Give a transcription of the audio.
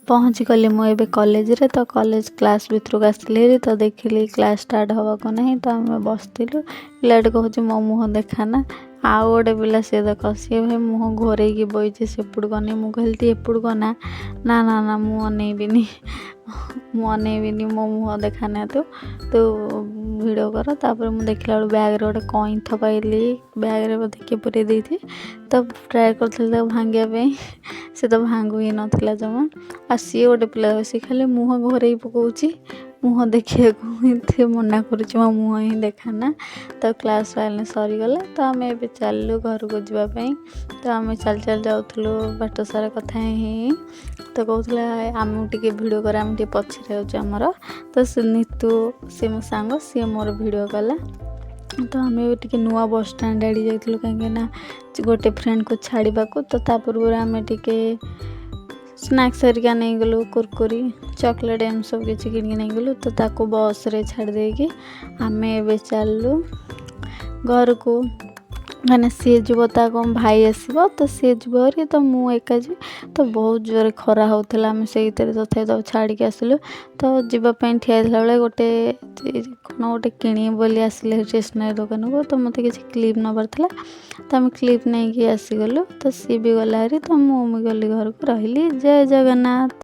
ପହଞ୍ଚିଗଲି ମୁଁ ଏବେ କଲେଜରେ। ତ କଲେଜ କ୍ଲାସ୍ ଭିତରକୁ ଆସିଲି ହେରି, ତ ଦେଖିଲି କ୍ଲାସ୍ ଷ୍ଟାର୍ଟ ହେବାକୁ ନାହିଁ। ତ ଆମେ ବସିଥିଲୁ। ପିଲାଟି କହୁଛି, "ମୋ ମୁହଁ ଦେଖାନା।" ଆଉ ଗୋଟେ ପିଲା, ସିଏ ଦେଖ, ସିଏ ଭାଇ ମୁହଁ ଘୋରେଇକି ବଇଛି ସେପଟକୁ ଅନେଇ। ମୁଁ କହିଲି, "ତୁ ଏପଟକୁ ଅନା।" "ନା ନା ନା, ମୁଁ ଅନେଇବିନି, ମୁଁ ଅନେଇବିନି, ମୋ ମୁହଁ ଦେଖାନା, ତୁ ତୁ ଭିଡ଼ିଓ କର।" ତାପରେ ମୁଁ ଦେଖିଲା ବେଳକୁ ବ୍ୟାଗ୍ରେ ଗୋଟେ କଇଁଥ ପାଇଲି। ବ୍ୟାଗ୍ରେ ବୋଧେ କିଏ ପୁରେଇ ଦେଇଛି। ତ ଟ୍ରାଏ କରିଥିଲି ତାକୁ ଭାଙ୍ଗିବା ପାଇଁ, ସେ ତ ଭାଙ୍ଗୁ ହିଁ ନଥିଲା ଜମା। ଆଉ ସିଏ ଗୋଟେ ପିଲା, ସିଏ ଖାଲି ମୁହଁ ଘୋରେଇ ପକାଉଛି। ମୁହଁ ଦେଖିବାକୁ ଏତେ ମନା କରୁଛି, "ମୋ ମୁହଁ ହିଁ ଦେଖାନା।" ତ କ୍ଲାସ୍ ଫାଇନାଲି ସରିଗଲା। ତ ଆମେ ଏବେ ଚାଲିଲୁ ଘରକୁ ଯିବା ପାଇଁ। ତ ଆମେ ଚାଲି ଚାଲି ଯାଉଥିଲୁ ବାଟ ସାରା କଥା ହେଇ ହେଇ। ତ କହୁଥିଲା, "ଆମକୁ ଟିକେ ଭିଡ଼ିଓ କର, ଆମେ ଟିକେ ପଛରେ ଯାଉଛୁ ଆମର।" ତ ସେ ନିତୁ, ସେ ମୋ ସାଙ୍ଗ, ସିଏ ମୋର ଭିଡ଼ିଓ କଲା। ତ ଆମେ ବି ଟିକେ ନୂଆ ବସ୍ ଷ୍ଟାଣ୍ଡ ଆଡ଼େ ଯାଇଥିଲୁ, କାହିଁକିନା ଗୋଟେ ଫ୍ରେଣ୍ଡକୁ ଛାଡ଼ିବାକୁ। ତ ତା ପୂର୍ବରୁ ଆମେ ଟିକେ ସ୍ନାକ୍ସ ହେରିକା ନେଇଗଲୁ, କୁରକୁରି, ଚକୋଲେଟ୍, ଏମିତି ସବୁ କିଛି କିଣିକି ନେଇଗଲୁ। ତ ତାକୁ ବସ୍ରେ ଛାଡ଼ି ଦେଇକି ଆମେ ଏବେ ଚାଲିଲୁ ଘରକୁ, କାହିଁକିନା ସିଏ ଯିବ, ତା କ'ଣ ଭାଇ ଆସିବ, ତ ସିଏ ଯିବ ଭାରି, ତ ମୁଁ ଏକା ଯିବି। ତ ବହୁତ ଜୋରେ ଖରା ହେଉଥିଲା। ଆମେ ସେଇଥିରେ ତଥାପି ତାକୁ ଛାଡ଼ିକି ଆସିଲୁ। ତ ଯିବା ପାଇଁ ଠିଆ ହେଇଥିଲା ବେଳେ ଗୋଟେ କ'ଣ ଗୋଟେ କିଣିବି ବୋଲି ଆସିଲେ ଷ୍ଟେସନାରୀ ଦୋକାନକୁ। ତ ମୋତେ କିଛି କ୍ଲିପ୍ ନେବାର ଥିଲା, ତ ଆମେ କ୍ଲିପ୍ ନେଇକି ଆସିଗଲୁ। ତ ସିଏ ବି ଗଲା ଭାରି, ତ ମୁଁ ବି ଗଲି ଘରକୁ। ରହିଲି, ଜୟ ଜଗନ୍ନାଥ।